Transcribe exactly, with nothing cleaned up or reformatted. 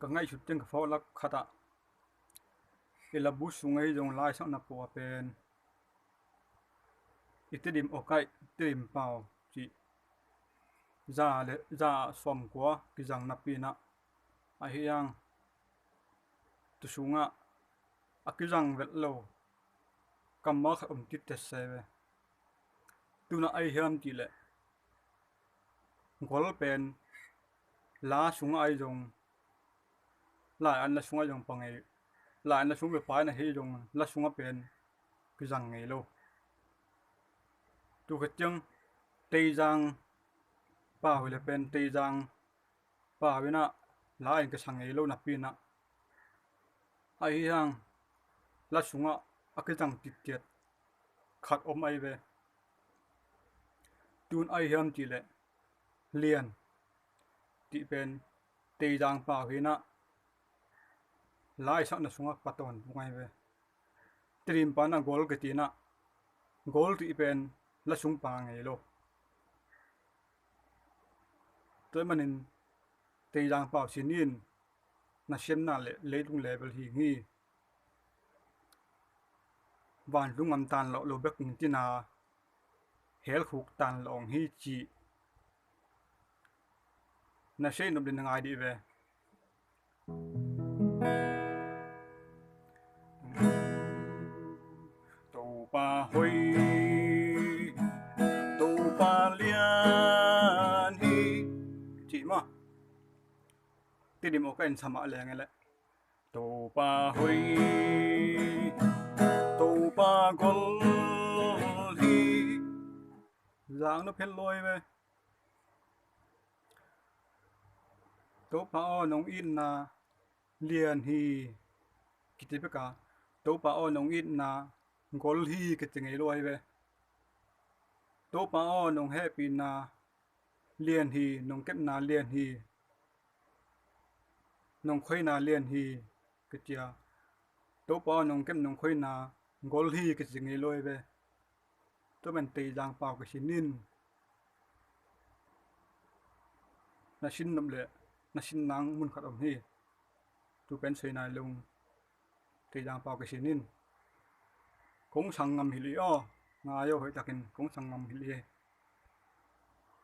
Ka ngaihsut teng ka phawk lak khatah i labu sung ahi zong laisakna pua pen i Tedim awkaih Tedim pau cih za le za sawmkua kizang napi inah ahi hang tu sungah a kizang velh lo kammal khat om tittet se ve. Tunah ahi hiam cihleh gol pen la sungah ahi zong lai an la sungah zong pa ngei, lai an la sung ve pa in ahi zong la sungah pen kizang ngei lo. Tu khit ciang Teizang pau hi le pen Teizang pau inah la in kisa ngei lo napi inah ahi hang la sungah a kizang tittiat khat om ahi ve. Tun ahi hiam cihleh lian cih pen Teizang pau hi inah laisakna sungah pa tawntung ahi ve. Tedim pau inah gol kiti inah gol cih pen la sung pa ngei lo. Tua ahih manin Teizang pau sin in na siamna le leitung level hi hi. Vantung ngam tan lawh lo bek in tina hell khuk tan lawh hi cih na sei nop le na ngai dih ve. Topa hoih, Topa lian hi cih maw? Tedim awkaih in sa mah leng e leh Topa hoih, Topa gol hi. Zang nop het lo hi ve. Topa aw nong itna lian hi kiti bek a Topa aw nong itna gol hi kiti ngei lo hi ve. Topa aw nong hehpihna lian hi, nong kepna lian hi, nong khoina lian hi kici a Topa aw nong kep nong khoina gol hi kici ngei lo hi ve. Tua pen Teizang pau kisin in na sin nop le na sin nang mun khat om hi. Tu pen soi nai lo ung. Teizang pau kisin in kong sang ngam hilh hi aw. Ngai aw, hoihtakin kong sang ngam hilh hi.